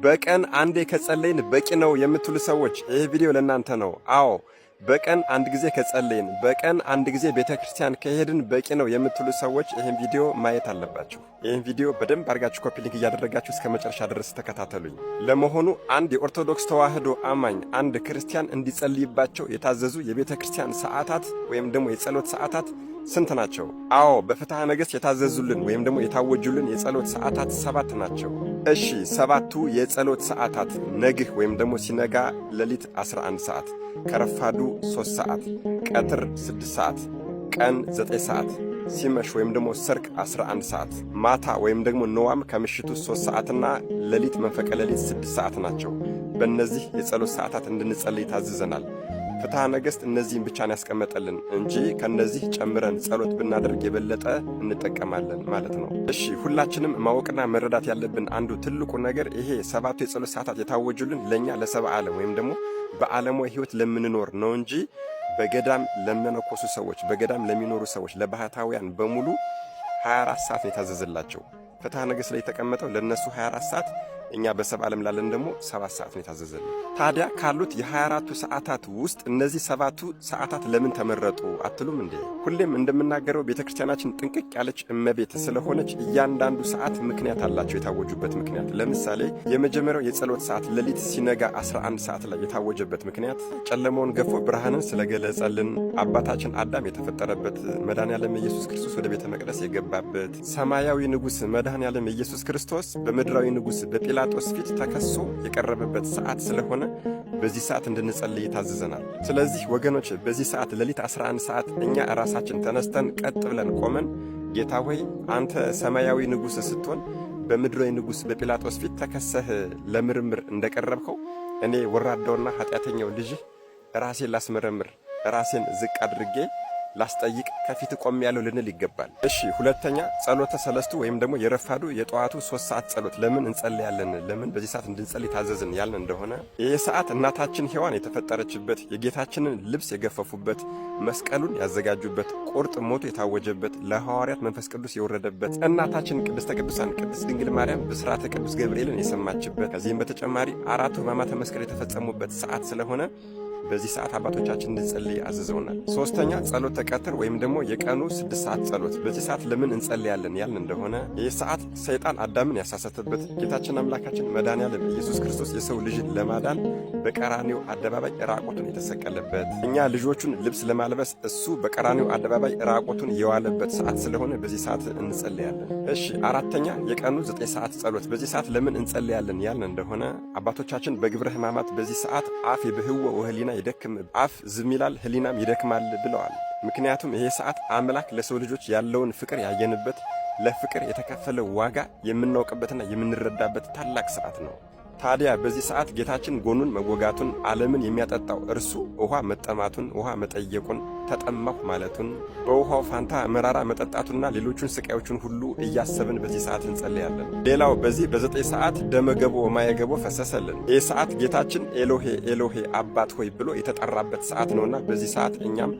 በቀን አንዴ ከጸለይን በቂ ነው የምትሉ ሰዎች ይህ ቪዲዮ ለእናንተ ነው። አዎ፣ በቀን አንድ ጊዜ ከጸለይን፣ በቀን አንድ ጊዜ ቤተ ክርስቲያን ከሄድን በቂ ነው የምትሉ ሰዎች ይህን ቪዲዮ ማየት አለባችሁ። ይህን ቪዲዮ በደንብ አድርጋችሁ copy link እያደረጋችሁ እስከ መጨረሻ ድረስ ተከታተሉኝ። ለመሆኑ አንድ የኦርቶዶክስ ተዋህዶ አማኝ፣ አንድ ክርስቲያን እንዲጸልይባቸው የታዘዙ የቤተ ክርስቲያን ሰዓታት ወይም ደግሞ የጸሎት ሰዓታት ስንት ናቸው? አዎ፣ በፍትሐ ነገሥት የታዘዙልን ወይም ደግሞ የታወጁልን የጸሎት ሰዓታት ሰባት ናቸው። እሺ፣ ሰባቱ የጸሎት ሰዓታት ነግህ ወይም ደግሞ ሲነጋ ሌሊት 11 ሰዓት፣ ከረፋዱ 3 ሰዓት፣ ቀትር 6 ሰዓት፣ ቀን 9 ሰዓት፣ ሲመሽ ወይም ደግሞ ሰርክ 11 ሰዓት፣ ማታ ወይም ደግሞ ንዋም ከምሽቱ 3 ሰዓትና ሌሊት መንፈቀ ሌሊት 6 ሰዓት ናቸው። በእነዚህ የጸሎት ሰዓታት እንድንጸልይ ታዝዘናል። ፍትሐ ነገሥት እነዚህን ብቻ ነው ያስቀመጠልን እንጂ ከነዚህ ጨምረን ጸሎት ብናደርግ የበለጠ እንጠቀማለን ማለት ነው። እሺ፣ ሁላችንም ማወቅና መረዳት ያለብን አንዱ ትልቁ ነገር ይሄ ሰባቱ የጸሎት ሰዓታት የታወጁልን ለእኛ ለሰብአ ዓለም ወይም ደግሞ በዓለማዊ ሕይወት ለምንኖር ነው እንጂ በገዳም ለመነኮሱ ሰዎች፣ በገዳም ለሚኖሩ ሰዎች፣ ለባህታውያን በሙሉ 24 ሰዓት ነው የታዘዘላቸው። ፍትሐ ነገሥት ላይ የተቀመጠው ለእነሱ 24 ሰዓት፣ እኛ በሰብአ ዓለም ላለን ደግሞ 7 ሰዓት ነው የታዘዘልን። ታዲያ ካሉት የ24ቱ ሰዓታት ውስጥ እነዚህ ሰባቱ ሰዓታት ለምን ተመረጡ አትሉም እንዴ? ሁሌም እንደምናገረው ቤተ ክርስቲያናችን ጥንቅቅ ያለች እመቤት ስለሆነች እያንዳንዱ ሰዓት ምክንያት አላቸው፣ የታወጁበት ምክንያት። ለምሳሌ የመጀመሪያው የጸሎት ሰዓት ሌሊት ሲነጋ 11 ሰዓት ላይ የታወጀበት ምክንያት ጨለማውን ገፎ ብርሃንን ስለገለጸልን፣ አባታችን አዳም የተፈጠረበት፣ መድኃኔ ዓለም ኢየሱስ ክርስቶስ ወደ ቤተ መቅደስ የገባበት፣ ሰማያዊ ንጉሥ መድኃኔ ዓለም ኢየሱስ ክርስቶስ በምድራዊ ንጉሥ በጲላጦስ ፊት ተከሶ የቀረበበት ሰዓት ስለሆነ በዚህ ሰዓት እንድንጸልይ ታዝዘናል። ስለዚህ ወገኖች፣ በዚህ ሰዓት ሌሊት 11 ሰዓት እኛ ራሳችን ተነስተን ቀጥ ብለን ቆመን ጌታ ሆይ፣ አንተ ሰማያዊ ንጉሥ ስትሆን በምድራዊ ንጉሥ በጲላጦስ ፊት ተከሰህ ለምርምር እንደቀረብከው እኔ ወራዳውና ኃጢአተኛው ልጅህ ራሴን ላስመረምር፣ ራሴን ዝቅ አድርጌ ላስጠይቅ ከፊት ቆሜያለሁ ልንል ይገባል። እሺ፣ ሁለተኛ ጸሎተ ሰለስቱ ወይም ደግሞ የረፋዱ የጠዋቱ 3 ሰዓት ጸሎት ለምን እንጸልያለን? ለምን በዚህ ሰዓት እንድንጸልይ ታዘዝን ያልን እንደሆነ ይህ ሰዓት እናታችን ሔዋን የተፈጠረችበት፣ የጌታችንን ልብስ የገፈፉበት፣ መስቀሉን ያዘጋጁበት፣ ቁርጥ ሞቱ የታወጀበት፣ ለሐዋርያት መንፈስ ቅዱስ የወረደበት፣ እናታችን ቅድስተ ቅዱሳን ቅድስት ድንግል ማርያም ብስራተ ቅዱስ ገብርኤልን የሰማችበት፣ ከዚህም በተጨማሪ አራቱ ሕማማተ መስቀል የተፈጸሙበት ሰዓት ስለሆነ በዚህ ሰዓት አባቶቻችን እንድንጸልይ አዝዘውናል። ሶስተኛ ጸሎተ ቀትር ወይም ደግሞ የቀኑ 6 ሰዓት ጸሎት። በዚህ ሰዓት ለምን እንጸልያለን ያልን እንደሆነ ይህ ሰዓት ሰይጣን አዳምን ያሳሰተበት፣ ጌታችን አምላካችን መድኃኔዓለም ኢየሱስ ክርስቶስ የሰው ልጅን ለማዳን በቀራንዮ አደባባይ ራቁቱን የተሰቀለበት፣ እኛ ልጆቹን ልብስ ለማልበስ እሱ በቀራንዮ አደባባይ ራቁቱን የዋለበት ሰዓት ስለሆነ በዚህ ሰዓት እንጸልያለን። እሺ፣ አራተኛ የቀኑ 9 ሰዓት ጸሎት። በዚህ ሰዓት ለምን እንጸልያለን ያልን እንደሆነ አባቶቻችን በግብረ ሕማማት በዚህ ሰዓት አፍ ይብህዎ ወህሊና ይደክም፣ አፍ ዝም ይላል ህሊናም ይደክማል ብለዋል። ምክንያቱም ይሄ ሰዓት አምላክ ለሰው ልጆች ያለውን ፍቅር ያየንበት፣ ለፍቅር የተከፈለ ዋጋ የምናውቅበትና የምንረዳበት ታላቅ ሰዓት ነው። ታዲያ በዚህ ሰዓት ጌታችን ጎኑን መወጋቱን፣ ዓለምን የሚያጠጣው እርሱ ውሃ መጠማቱን፣ ውሃ መጠየቁን፣ ተጠማሁ ማለቱን፣ በውሃው ፋንታ መራራ መጠጣቱና ሌሎቹን ስቃዮቹን ሁሉ እያሰብን በዚህ ሰዓት እንጸልያለን። ሌላው በዚህ በ9 ሰዓት ደመ ገቦ ማየ ገቦ ፈሰሰልን። ይህ ሰዓት ጌታችን ኤሎሄ ኤሎሄ አባት ሆይ ብሎ የተጠራበት ሰዓት ነውና በዚህ ሰዓት እኛም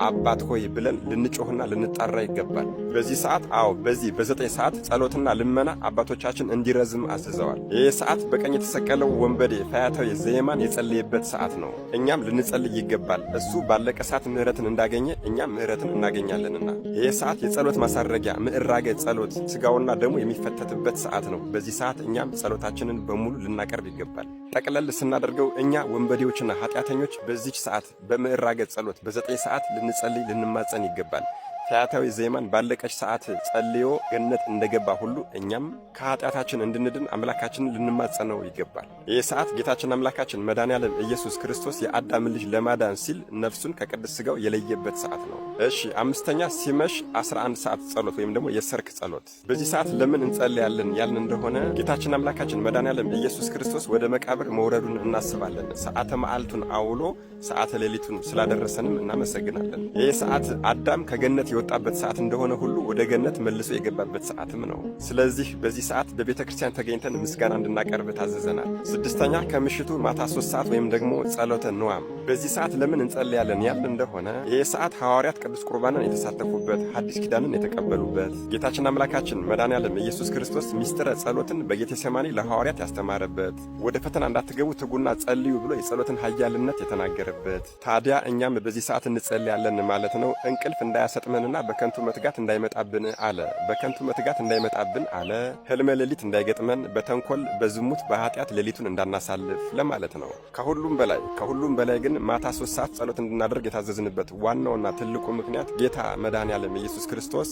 አባት ሆይ ብለን ልንጮህና ልንጣራ ይገባል። በዚህ ሰዓት፣ አዎ፣ በዚህ በ9 ሰዓት ጸሎትና ልመና አባቶቻችን እንዲረዝም አዝዘዋል። ይህ ሰዓት በቀኝ የተሰቀለው ወንበዴ ፈያታዊ ዘየማን የጸለየበት ሰዓት ነው። እኛም ልንጸልይ ይገባል። እሱ ባለቀ ሰዓት ምሕረትን እንዳገኘ እኛም ምሕረትን እናገኛለንና። ይህ ሰዓት የጸሎት ማሳረጊያ ምዕራገ ጸሎት፣ ስጋውና ደሙ የሚፈተትበት ሰዓት ነው። በዚህ ሰዓት እኛም ጸሎታችንን በሙሉ ልናቀርብ ይገባል። ጠቅለል ስናደርገው እኛ ወንበዴዎችና ኃጢአተኞች በዚች ሰዓት በምዕራገ ጸሎት በ9 ሰዓት ልንጸልይ ልንማጸን ይገባል። ፈያታዊ ዘየማን ባለቀች ሰዓት ጸልዮ ገነት እንደገባ ሁሉ እኛም ከኃጢአታችን እንድንድን አምላካችንን ልንማጸነው ይገባል። ይህ ሰዓት ጌታችን አምላካችን መድኃኔዓለም ኢየሱስ ክርስቶስ የአዳምን ልጅ ለማዳን ሲል ነፍሱን ከቅድስት ሥጋው የለየበት ሰዓት ነው። እሺ፣ አምስተኛ ሲመሽ 11 ሰዓት ጸሎት ወይም ደግሞ የሰርክ ጸሎት። በዚህ ሰዓት ለምን እንጸልያለን ያልን እንደሆነ ጌታችን አምላካችን መድኃኔዓለም ኢየሱስ ክርስቶስ ወደ መቃብር መውረዱን እናስባለን። ሰዓተ መዓልቱን አውሎ ሰዓተ ሌሊቱን ስላደረሰንም እናመሰግናለን። ይህ ሰዓት አዳም ከገነት የወጣበት ሰዓት እንደሆነ ሁሉ ወደ ገነት መልሶ የገባበት ሰዓትም ነው። ስለዚህ በዚህ ሰዓት በቤተ ክርስቲያን ተገኝተን ምስጋና እንድናቀርብ ታዘዘናል። ስድስተኛ ከምሽቱ ማታ 3 ሰዓት ወይም ደግሞ ጸሎተ ንዋም። በዚህ ሰዓት ለምን እንጸልያለን ያልን እንደሆነ ይህ ሰዓት ሐዋርያት ቅዱስ ቁርባንን የተሳተፉበት፣ ሐዲስ ኪዳንን የተቀበሉበት፣ ጌታችን አምላካችን መድኃኔዓለም ኢየሱስ ክርስቶስ ሚስጥረ ጸሎትን በጌቴሴማኒ ለሐዋርያት ያስተማረበት፣ ወደ ፈተና እንዳትገቡ ትጉና ጸልዩ ብሎ የጸሎትን ኃያልነት የተናገረበት። ታዲያ እኛም በዚህ ሰዓት እንጸልያለን ማለት ነው። እንቅልፍ እንዳያሰጥመንና በከንቱ መትጋት እንዳይመጣብን አለ። በከንቱ መትጋት እንዳይመጣብን አለ። ህልመ ሌሊት እንዳይገጥመን፣ በተንኮል በዝሙት በኃጢአት ሌሊቱን እንዳናሳልፍ ለማለት ነው። ከሁሉም በላይ ግን ማታ 3 ሰዓት ጸሎት እንድናደርግ የታዘዝንበት ዋናውና ትልቁ ምክንያት ጌታ መድኃኔዓለም ኢየሱስ ክርስቶስ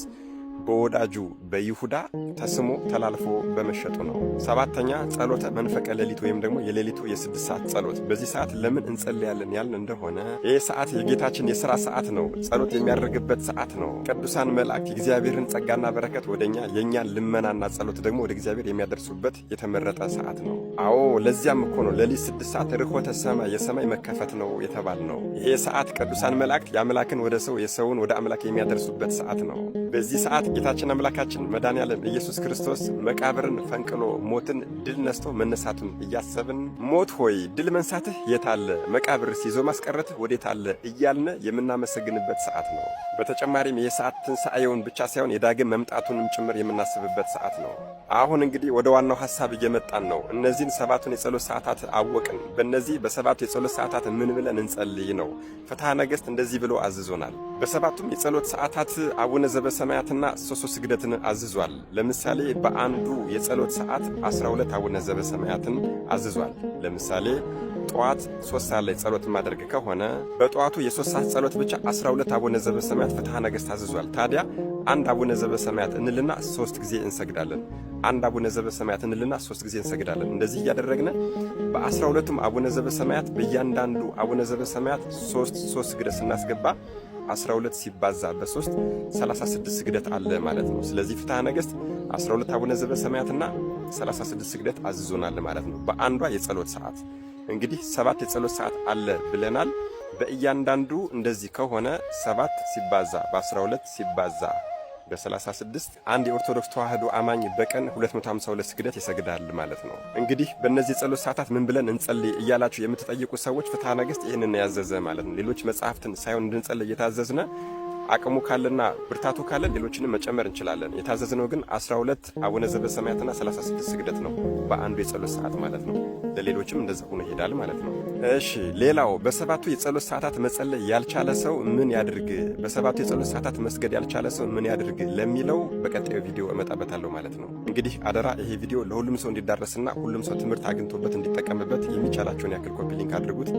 በወዳጁ በይሁዳ ተስሞ ተላልፎ በመሸጡ ነው። ሰባተኛ ጸሎተ መንፈቀ ሌሊት ወይም ደግሞ የሌሊቱ የ6 ሰዓት ጸሎት። በዚህ ሰዓት ለምን እንጸልያለን ያልን እንደሆነ ይህ ሰዓት የጌታችን የሥራ ሰዓት ነው። ጸሎት የሚያደርግበት ሰዓት ነው። ቅዱሳን መላእክት የእግዚአብሔርን ጸጋና በረከት ወደኛ፣ የእኛን ልመናና ጸሎት ደግሞ ወደ እግዚአብሔር የሚያደርሱበት የተመረጠ ሰዓት ነው። አዎ፣ ለዚያም እኮ ነው ሌሊት 6 ሰዓት ርኮተ ሰማይ፣ የሰማይ መከፈት ነው የተባልነው። ይሄ ሰዓት ቅዱሳን መላእክት የአምላክን ወደ ሰው፣ የሰውን ወደ አምላክ የሚያደርሱበት ሰዓት ነው። በዚህ ሰዓት ጌታችን አምላካችን መድኃኔዓለም ኢየሱስ ክርስቶስ መቃብርን ፈንቅሎ ሞትን ድል ነስቶ መነሳቱን እያሰብን ሞት ሆይ ድል መንሳትህ የታለ? መቃብርስ ይዞ ማስቀረትህ ወዴት አለ? እያልን የምናመሰግንበት ሰዓት ነው። በተጨማሪም የሰዓት ትንሣኤውን ብቻ ሳይሆን የዳግም መምጣቱንም ጭምር የምናስብበት ሰዓት ነው። አሁን እንግዲህ ወደ ዋናው ሐሳብ እየመጣን ነው። እነዚህን ሰባቱን የጸሎት ሰዓታት አወቅን። በእነዚህ በሰባቱ የጸሎት ሰዓታት ምን ብለን እንጸልይ ነው? ፍትሐ ነገሥት እንደዚህ ብሎ አዝዞናል። በሰባቱም የጸሎት ሰዓታት አቡነ ዘበሰማያትና ሶስት ስግደትን አዝዟል። ለምሳሌ በአንዱ የጸሎት ሰዓት 12 አቡነ ዘበሰማያትን አዝዟል። ለምሳሌ ጠዋት 3 ሰዓት ላይ ጸሎት ማድረግ ከሆነ በጠዋቱ የ3 ሰዓት ጸሎት ብቻ 12 አቡነ ዘበሰማያት ፍትሐ ነገሥት አዝዟል። ታዲያ አንድ አቡነ ዘበሰማያት እንልና ሶስት ጊዜ እንሰግዳለን። አንድ አቡነ ዘበሰማያት እንልና ሶስት ጊዜ እንሰግዳለን። እንደዚህ እያደረግን በ12ቱም አቡነ ዘበሰማያት በእያንዳንዱ አቡነ ዘበሰማያት ሶስት ሶስት ስግደት ስናስገባ 12 ሲባዛ በ3 36 ስግደት አለ ማለት ነው። ስለዚህ ፍትሐ ነገሥት 12 አቡነ ዘበሰማያትና 36 ስግደት አዝዞናል ማለት ነው። በአንዷ የጸሎት ሰዓት እንግዲህ ሰባት የጸሎት ሰዓት አለ ብለናል። በእያንዳንዱ እንደዚህ ከሆነ 7 ሲባዛ በ12 ሲባዛ በ36 አንድ የኦርቶዶክስ ተዋህዶ አማኝ በቀን 252 ስግደት ይሰግዳል ማለት ነው። እንግዲህ በእነዚህ የጸሎት ሰዓታት ምን ብለን እንጸልይ እያላችሁ የምትጠይቁ ሰዎች ፍትሐ ነገሥት ይህንን ያዘዘ ማለት ነው። ሌሎች መጽሐፍትን ሳይሆን እንድንጸልይ እየታዘዝነ አቅሙ ካለና ብርታቱ ካለን ሌሎችንም መጨመር እንችላለን። የታዘዝነው ግን 12 አቡነ ዘበሰማያትና 36 ስግደት ነው በአንዱ የጸሎት ሰዓት ማለት ነው። ለሌሎችም እንደዛ ሆኖ ይሄዳል ማለት ነው። እሺ፣ ሌላው በሰባቱ የጸሎት ሰዓታት መጸለይ ያልቻለ ሰው ምን ያድርግ? በሰባቱ የጸሎት ሰዓታት መስገድ ያልቻለ ሰው ምን ያድርግ ለሚለው በቀጣዩ ቪዲዮ እመጣበታለሁ ማለት ነው። እንግዲህ አደራ ይሄ ቪዲዮ ለሁሉም ሰው እንዲዳረስና ሁሉም ሰው ትምህርት አግኝቶበት እንዲጠቀምበት የሚቻላቸውን ያክል copy link አድርጉት።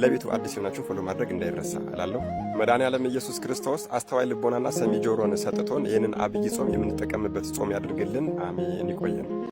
ለቤቱ አዲስ የሆናችሁ follow ማድረግ እንዳይረሳ እላለሁ። መድኃኔዓለም ኢየሱስ ክርስቶስ አስተዋይ ልቦናና ሰሚ ጆሮን ሰጥቶን ይህንን አብይ ጾም የምንጠቀምበት ጾም ያድርግልን። አሜን። ይቆየን።